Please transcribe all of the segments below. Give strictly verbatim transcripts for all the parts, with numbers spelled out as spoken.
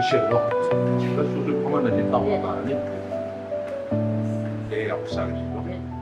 ཆེ་ལོ། ད་སོ་སོའི་ཕ་མ་ནང་བཞིན་བལྟ་དགོས་པ་ནི། དེ་ཡག་པོ་བསགས་ཀྱི་རེད་ལོ།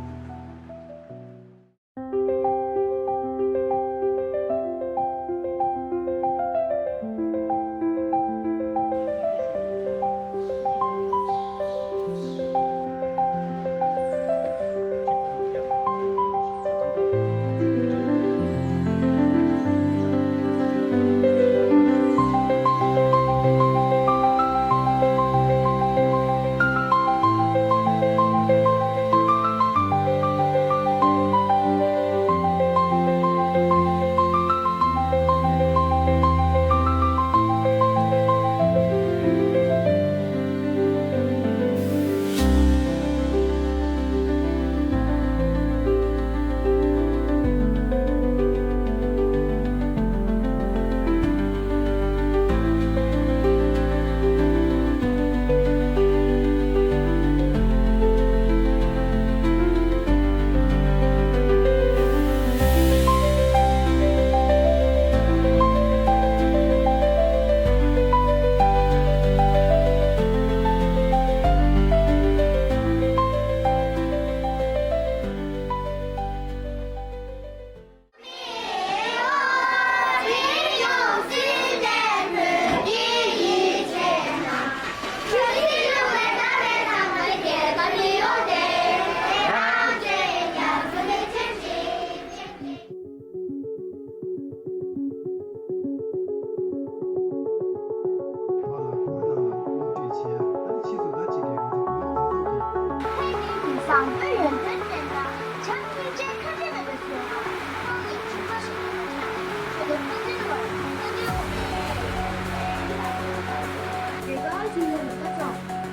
བཟང་པོའི་ཡོན་ཏན་ལྡན་ལ་བྱམས་སྙིང་རྗེ་ཁ་ཏོན་མེད་པའི་ཚེ་ཁོང་ཉིད་ཁྱིམ་པ་ཞིག་ཡིན་ཀྱང་ཁྱོད་ཀྱི་སྤུན་མཆེད་བར་སྤུན་མཆེད་ཁོང་ཁྱིམ་པའི་ཚེ་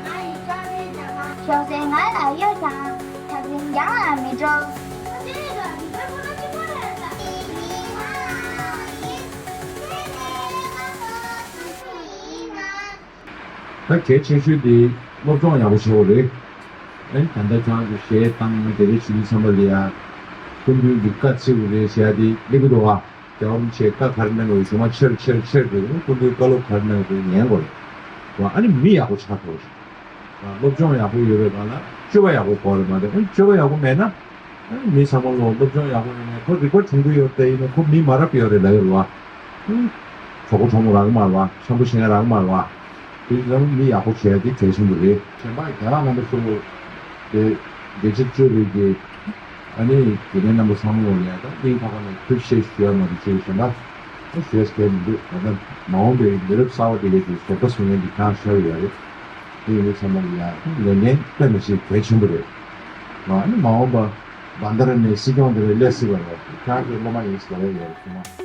ང་ཡི་ཀ་བའི་ཉ་མ་ ཞོགས་ཟས་ང་ལ་གཡོ་ཀྱང་། ཆག་འཛིན་རྒྱང་ལ་མི་འགྲོ། ད་གལ་ཆེ་ཤོས་དེ་སློབ་སྦྱོང་ཡག་པོ་བྱེད་དགོས་རེད། ཨ་ནི་ད་ལྟ་ཁྱེད་རང་ཚོ་གཞས་བཏང་དེ་འདྲ་བྱེད་དུས་ཙམ་པ་ལ་ཡ། སྐུ་མདུན་གྱི་བཀའ་བརྩི་དགོས་རེད་ཟེར་ཡ་དེ་སླེབས་ཀྱི་འདུག་བ། རྒྱལ་བ་རིན་པོ་ཆེས་བཀའ་ག་རེ་གནང་དགོས་གཞུག་མ་ཆེར་ཆེར་ཆེར་འགྲོ་གི་འདུག་སྐུ་མདུན་བཀའ་སློབ་ག་རེ་གནང་དགོས་ཉན་དགོས་རེད། བ་ཨ་ནི་མི་ཡག་པོ་ཆགས་ཐུབ་རེད། སློབ་སྦྱོང་ཡག་པོ་ཡོད་པའི་སྒང་ལ་སྤྱོད་པ་ཡག་པོ་དགོས་རེད་མ་གཏོགས། ཨ་ནི་སྤྱོད་པ་ཡག་པོ་མེད་ན། ཨ་ནི་མི་ཚང་མ་ལོ་སློབ་སྦྱོང་ཡག་པོ་ཡོད་ནས་ཁོ་རིག་པ་ཆུང་དུ་ཡོད་དེ་ཡིན་ན་ཁོ་མི་མ་རབས་ཡོད་རེད་ལབ་ཡོད་རེད་བ། ཨ་ནི་གྲོགས་པོ་གྲོགས་མོ་རག་གི་མ་རེད་བ། འཆམ་པོ་བྱེད་མཁན་རག་གི་མ་རེད་བ། དེ་ཡིན་ཙང་མི་ཡག་པོ་བྱས་ཏེ་གལ་ཆེན་པོ་རེད། གཞན་པ་རྒན་ལགས་རྣམ་པ་ཚོ་དེ་དགེ་ཆེ་གཙོས་པའི་གི་ཨ་ནི་དགེ་རྒན་རྣམ་པ་ཚང་མ་ལ་ཡང་ད་སྙིང་ཐག་པ་ནས་ཐུགས་རྗེ་ཆེ་ཞུ་ཡ་མ་གཏོགས་ཅི་ཞེ་ན། ཨ་ཞུ་ཡ་སྐད་མི་འདུག་ད་ལྟ་མ་འོངས་པའི་མི་རབས་གསར་པ་དེ་གའི་དེ་བཟོ་ལྟ་བཟོ་མཁན་དེ་ཁྱེད་རང་ཆགས་ཡོད་རེད། དེ་ཡིན་དུས་ཚང་མ་ལ་ཡང་ལས་འགན་དཔེ་མི་སྲིད་གལ་ཆེན་པོ་རེད། ཨ་ནི་མ་འོངས་པ་བན་དྷ་ར་ནས་སྲིད་སྐྱོང་དེ་ལ་སླེབས་སྲིད་པ་རེད། ཁྱེད་རང་ཚོའི་སློབ་མ་ཡིན་ཟེར་བ་ཡོད་རེད་གསུངས་པ།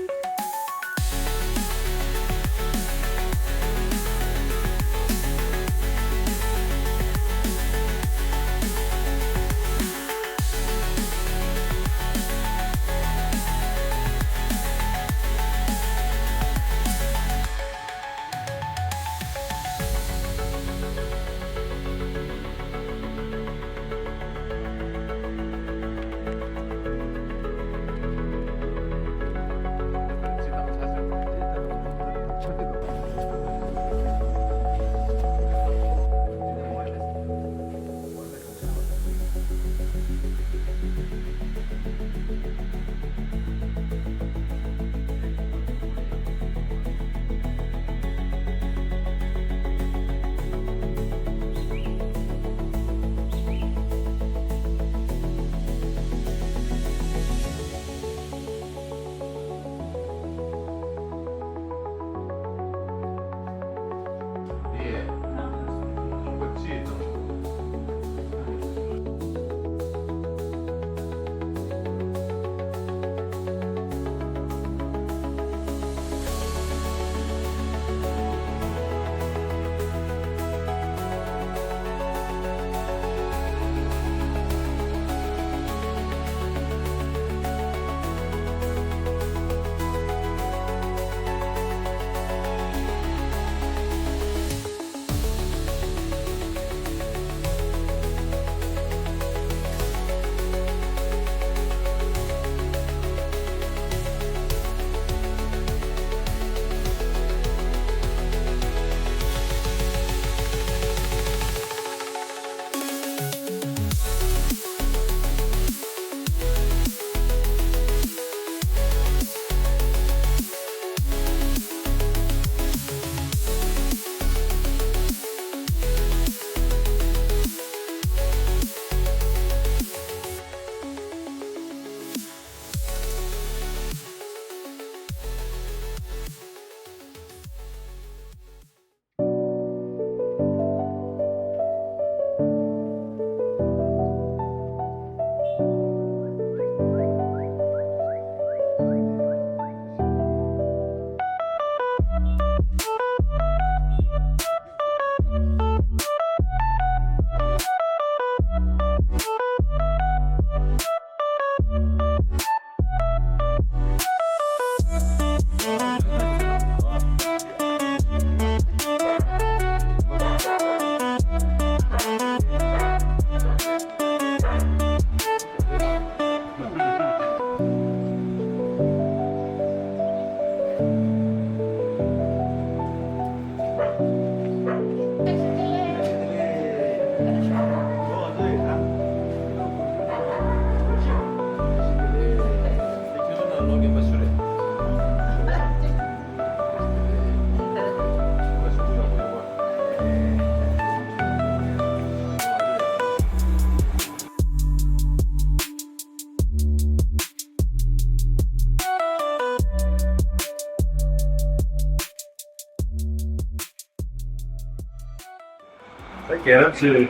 ད་རྒན་རབས་ཚོས་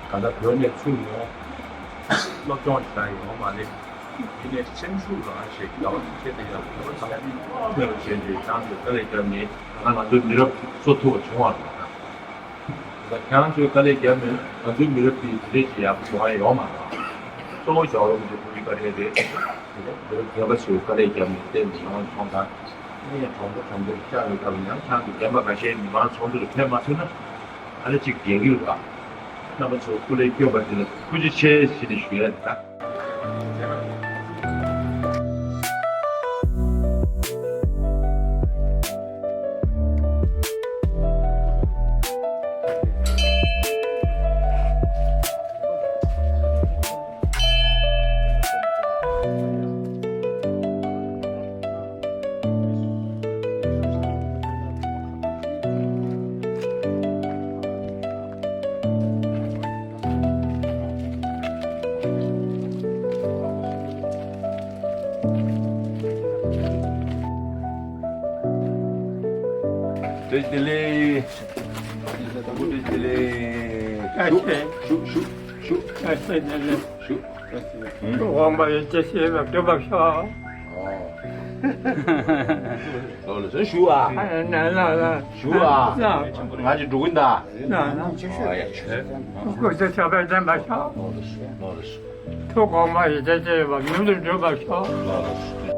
ད་ལྟ་བོད་ནས་ཚུར་ཡོང་སློབ་སྦྱོང་བྱས་ཡོང་མ་རེད། ཡིན་ནའི་སེམས་ཤུགས་རང་ཞིག་དགའ་བ་ཆེ་དེ་ཡང་དགའ་བ་ཚང་མ་ཐོན་བྱས་ཏེ་ཏང་གི་དཀའ་ལས་བརྒྱབ་ནས་ད་ང་ཚོའི་མི་རབས་གསོ་ཐུབ་པ་བྱུང་བ་རེད། ཁྱེད་རང་ཚོས་དཀའ་ལས་བརྒྱབ་ནས་ང་ཚོའི་མི་རབས་འདིའི་དེ་འདྲས་ཀྱི་ཡག་པོ་བྱུང་ཡ་ཡོད་མ་རེད། གཙོ་བོ་ཞའོ་རོགས་ཀྱི་ཁོ་གི་དཀའ་ལས་རེད། མི་རབས་རྒན་པ་ཚོས་དཀའ་ལས་བརྒྱབ་ནས་བལྟས་ནས་ཡོང་བ་མཐོང་དང་། ཨ་ནི་གྲོང་པ་གྲོང་པའི་ཤག་ལས་བཏབ་ནས་ཡང་ཁྱེད་རང་ཚོ་རྒན་པ་ཁ་ཤས་མི་མང་ཚོགས་འདུ་ལ་ཕེབས་མ་ཐུབ་ན། ཨ་ནི་གཅིག་རྒན་གྱི་རེད་པ། རྣམ་པ་ཚོ་སྐུ་ལས་བསྐྱོན་པ་འདི་ལ་ཐུགས་རྗེ་ཆེ་ཞེས་ནས་ཞུ་ཡ་ད། བཀྲ་ཤིས་བདེ་ལེགས། བཀྲ་ཤིས་བདེ་ལེགས། བཀྲ་ཤིས། ཞུ་ཞུ་ཞུ། བཀྲ་ཤིས་བདེ་ལེགས། ཞུ། ཐུགས་དགོངས་པ་ཡིད་ཆེས་བཞེས་པར་འདོད་པར་ཤོག། ལོ་ལ་ཞུ་ཨ། ཨ་ན་ན་ན། ཞུ་ཨ། ན། ང་ཅིག་འགྲོ་གིན་ད། ན་ན། ཨ་ཡ་ཆུ། སྐུ་ཚེ་ཞབས་པད་བརྟན་པར་ཤོག། ལོ་ལ་ཞུ། ལོ་ལ་ཞུ། ཐུགས་དགོངས་པ་ཡིད་ཆེས་བཞེས་པ་མྱུར་དུ་འགྲུབ་པར་ཤོག། ལོ་ལ་ཞུ།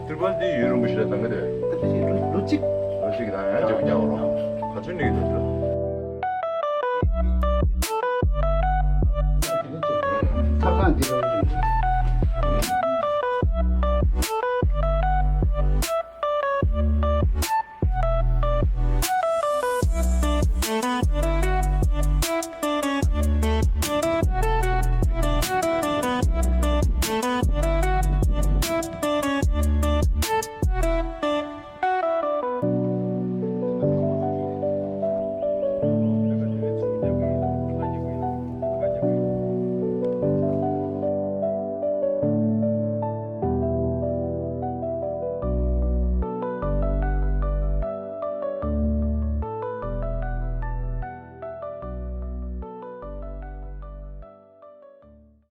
ཐུར་པ་འདི་ཡུན་རིང་པོ་ཞིག་ལ་བཏང་གི་རེད། ལོ་གཅིག། ལོ་གཅིག་དང་ཡང་ཅིག་རྒྱག་རོགས། ག་ཚོད་ནས་ཡོད་འདུག